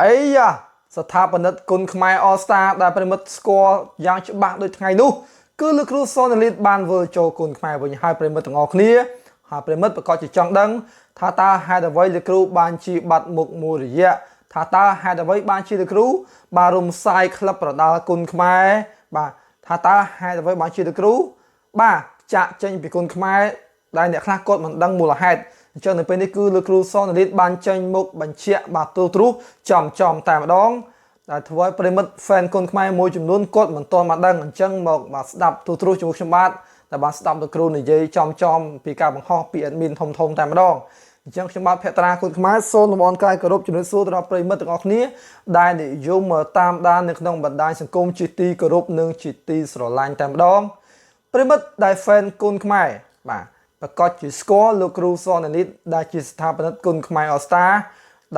អីយ៉ាស្ថាបនិកគុនខ្មែរ All Star ដែលប្រិមិត្តស្គាល់យ៉ាងច្បាស់ដូចថ្ងៃនោះគឺលោកគ្រូសុនលីតបានវិលចូលគុនខ្មែរវិញហើយប្រិមិត្តទាំងអស់គ្នាហើយប្រិមិត្តប្រកាសជាចង់ដឹងថាតើហេតុអ្វីលោកគ្រូបានជាបាត់មុខមួយរយៈថាតើហេតុអ្វីបានជាលោកគ្រូបានរំសាយក្លឹបប្រដាល់គុនខ្មែរបាទថាតើហេតុអ្វីបានជាលោកគ្រូបាទចាក់ចេញពីគុនខ្មែរដែលអ្នកខ្លះគាត់មិនដឹងមូលហេតុអញ្ចឹងនៅពេលនេះគឺលោកគ្រូសុនលីតបានចេញមុខបញ្ជាក់បាទទូទ្រុសចំចំតែម្ដងដែលធ្វើឲ្យប្រិមិត្ត fan គុនខ្មែរមួយចំនួនគាត់មិនទាន់បានដឹងអញ្ចឹងមកបាទស្ដាប់ទូទ្រុសជាមួយខ្ញុំបាទតែបានស្ដាប់លោកគ្រូនិយាយចំចំពីការបង្ហោះពី admin ធំធំតែម្ដងអញ្ចឹងខ្ញុំបាទភក្ត្រាគុនខ្មែរសូមលំអរកាយគោរពជំរាបសួរទៅដល់ប្រិមិត្តទាំងអស់គ្នាដែលនិយមតាមដាននៅក្នុងបណ្ដាញសង្គមជាទីគោរពនិងជាទីស្រឡាញ់តែម្ដងប្រិមិត្តដែល fan គុនខ្មែរបាទប្រកាសជាស្គាល់លោកគ្រូសនលីតដែលជាស្ថាបនិកគុនខ្មែរ All Star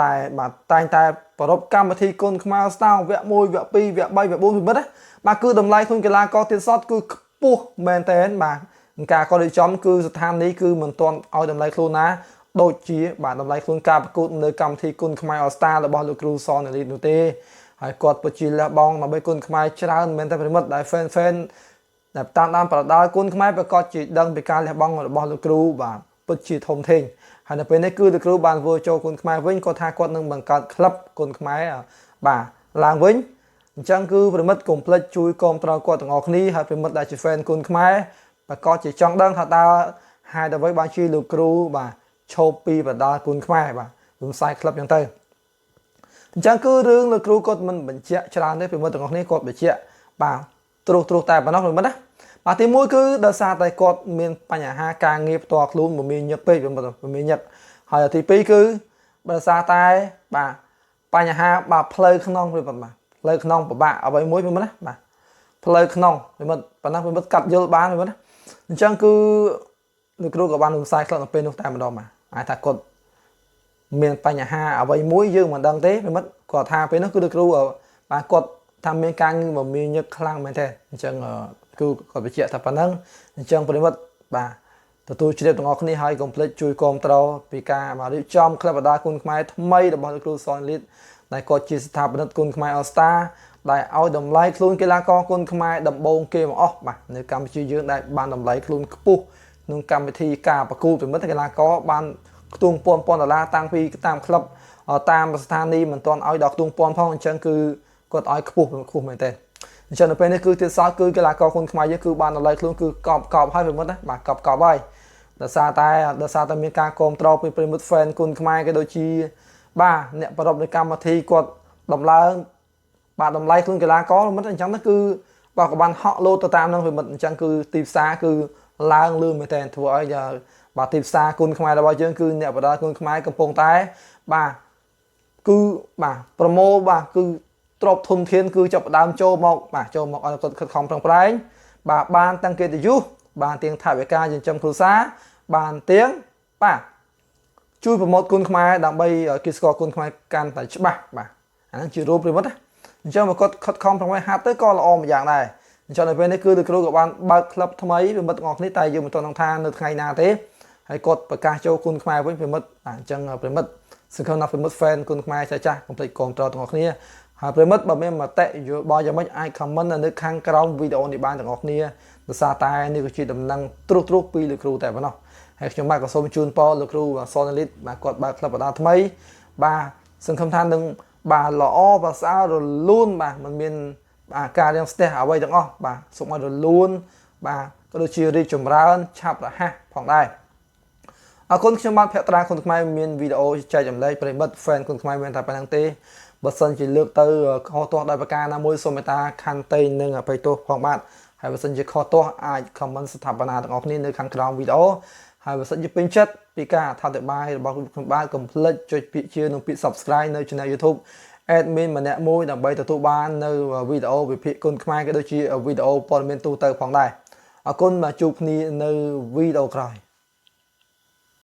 ដែលបាទតែងតែប្រពកម្មវិធីគុនខ្មែរ All Star វគ្គ1វគ្គ2វគ្គ3វគ្គ4ពិមិត្តណាបាទគឺតម្លៃខ្លួនកីឡាករទៀតសតគឺខ្ពស់មែនតើបាទការក៏ដូចចំគឺស្ថាននេះគឺមិនទាន់ឲ្យតម្លៃខ្លួនណាដូចជាបាទតម្លៃខ្លួនការប្រកួតនៅកម្មវិធីគុនខ្មែរ All Star របស់លោកគ្រូសនលីតនោះទេហើយគាត់ពិតជាលះបង់ដើម្បីគុនខ្មែរច្រើនមែនតើប្រិមិត្តដែល fan fan ដែលតាមដានប្រដាល់គុនខ្មែរប្រកាសជាដឹងពីការលះបង់របស់លោកគ្រូបាទពិតជាធំធេងហើយនៅពេលនេះគឺលោកគ្រូបានធ្វើចូលគុនខ្មែរវិញគាត់ថាគាត់នឹងបង្កើតក្លឹបគុនខ្មែរបាទឡើងវិញអញ្ចឹងគឺប្រិមិត្តកុំភ្លេចជួយគាំទ្រគាត់ទាំងអស់គ្នាហើយប្រិមិត្តដែលជា fan គុនខ្មែរប្រកាសជាចង់ដឹងថាតើហេតុអ្វីបានជាលោកគ្រូបាទឈប់ពីប្រដាល់គុនខ្មែរបាទរំសាយក្លឹបអញ្ចឹងទៅអញ្ចឹងគឺរឿងលោកគ្រូគាត់មិនបញ្ជាក់ច្រើនទេប្រិមិត្តទាំងអស់គ្នាគាត់បញ្ជាក់បាទត្រួសត្រុសតែប៉ុណ្ណោះប្រិមិត្តណាបាទទី1គឺដោយសារតែគាត់មានបញ្ហាការងារផ្ទាល់ខ្លួនមមាញឹកពេកមមាញឹកហើយទី2គឺដោយសារតែបាទបញ្ហាបាទផ្លូវក្នុងប្រិមិត្តបាទផ្លូវក្នុងពិបាកអ្វីមួយប្រិមិត្តណាបាទផ្លូវក្នុងប្រិមិត្តប៉ុណ្ណោះប្រិមិត្តកាត់យល់បានប្រិមិត្តណាអញ្ចឹងគឺលោកគ្រូក៏បានរំសាយក្លឹបនៅពេលនោះតែម្ដងបាទអាចថាគាត់មានបញ្ហាអ្វីមួយយើងមិនដឹងទេប្រិមិត្តគាត់ថាពេលនោះគឺលោកគ្រូបាទគាត់ថាមានការងារមមាញឹកខ្លាំងមែនទេអញ្ចឹងគឺគាត់បញ្ជាក់ថាប៉ុណ្ណឹងអញ្ចឹងប្រិមិត្តបាទទទួលជ្រាបទាំងអស់គ្នាហើយកុំភ្លេចជួយគាំទ្រពីការមករៀបចំក្លឹបបដាគុនខ្មែរថ្មីរបស់លោកគ្រូសនលីតដែលគាត់ជាស្ថាបនិកគុនខ្មែរ All Star ដែលឲ្យតម្លៃខ្លួនកីឡាករគុនខ្មែរដំបូងគេមកអស់បាទនៅកម្ពុជាយើងដែលបានតម្លៃខ្លួនខ្ពស់ក្នុងកម្មវិធីការប្រកួតប្រិមិត្តកីឡាករបានខ្ទង់ពាន់ពាន់ដុល្លារតាំងពីតាមក្លឹបតាមស្ថានីយ៍មិនទាន់ឲ្យដល់ខ្ទង់ពាន់ផងអញ្ចឹងគឺគាត់ឲ្យខ្ពស់ខ្ពស់មែនទែនអញ្ចឹងនៅពេលនេះគឺទៀតសោតគឺកីឡាករគុនខ្មែរយើងគឺបានតម្លៃខ្លួនគឺកប់កប់ហើយប្រិមិត្តណាបាទកប់កប់ហើយដោយសារតែមានការគ្រប់គ្រងពីប្រិមិត្ត fan គុនខ្មែរក៏ដូចជាបាទអ្នកប្រពនៃកម្មវិធីគាត់ដំឡើងបាទតម្លៃខ្លួនកីឡាករមិត្តអញ្ចឹងទៅគឺបាទក៏បានហក់លោតទៅតាមនឹងប្រិមិត្តអញ្ចឹងគឺទីផ្សារគឺឡើងលឿនមែនទែនធ្វើឲ្យបាទទីផ្សារគុនខ្មែររបស់យើងគឺអ្នកបដាគុនខ្មែរកំពុងតែបាទគឺបាទប្រមូលបាទគឺទ្របធនធានគឺចាប់ផ្ដើមចូលមកបាទចូលមកឲ្យគាត់ខិតខំប្រឹងប្រែងបាទបានទាំងកិត្តិយសបានទាំងថវិកាចិញ្ចឹមគ្រួសារបានទាំងបាទជួយ promote គុនខ្មែរដើម្បីគេស្គាល់គុនខ្មែរកាន់តែច្បាស់បាទអាហ្នឹងជារួមប្រិមិត្តណាអញ្ចឹងមកគាត់ខិតខំប្រឹងប្រែងហាត់ទៅក៏ល្អមួយយ៉ាងដែរអញ្ចឹងនៅពេលនេះគឺលោកគ្រូក៏បានបើកក្លឹបថ្មីប្រិមិត្តទាំងអស់គ្នាតែយើងមិនទាន់ដឹងថានៅថ្ងៃណាទេហើយគាត់ប្រកាសចូលគុនខ្មែរវិញប្រិមិត្តបាទអញ្ចឹងប្រិមិត្តសង្ឃឹមថាប្រិមិត្ត fan គុនខ្មែរចាស់ចាស់កុំភ្លេចគាំទ្រទាំងអស់គ្នាហើយប្រិមិត្តបើមានមតិយោបល់យ៉ាងម៉េចអាច comment នៅខាងក្រោមវីដេអូនេះបានទាំងអស់គ្នាដោយសារតែនេះគឺជាដំណឹងត្រុសត្រុសពីលោកគ្រូតែប៉ុណ្ណោះហើយខ្ញុំបាទក៏សូមជូនពរលោកគ្រូសនលីតបាទគាត់បើកក្លឹបបដាថ្មីបាទសង្ឃឹមថានឹងបាទល្អប្រសើររលូនបាទមិនមានបាទការរៀងស្ទះអ្វីទាំងអស់បាទសូមឲ្យរលូនបាទក៏ដូចជារីកចម្រើនឆាប់រហ័សផងដែរអរគុណខ្ញុំបាទភក្ត្រាគុនខ្មែរមានវីដេអូចែករំលែកប្រិមិត្ត fan គុនខ្មែរមានតែប៉ុណ្្នឹងទេបើសិនជាលើកទៅខុសទាស់ដោយប្រការណាមួយសូមមេត្តាខន្តីនិងអភ័យទោសផងបាទហើយបើសិនជាខុសទាស់អាច comment ស្ថាបនាទាំងអស់គ្នានៅខាងក្រោមវីដេអូហើយបើសិនជាពេញចិត្តពីការអធិប្បាយរបស់ខ្ញុំបាទកុំភ្លេចចុចពាក្យជានិងពាក្យ Subscribe នៅ Channel YouTube admin ម្នាក់មួយដើម្បីទទួលបាននៅវីដេអូវិភាគគុនខ្មែរក៏ដូចជាវីដេអូព័ត៌មានទូទៅផងដែរអរគុណបាទជួបគ្នានៅវីដេអូក្រោយ។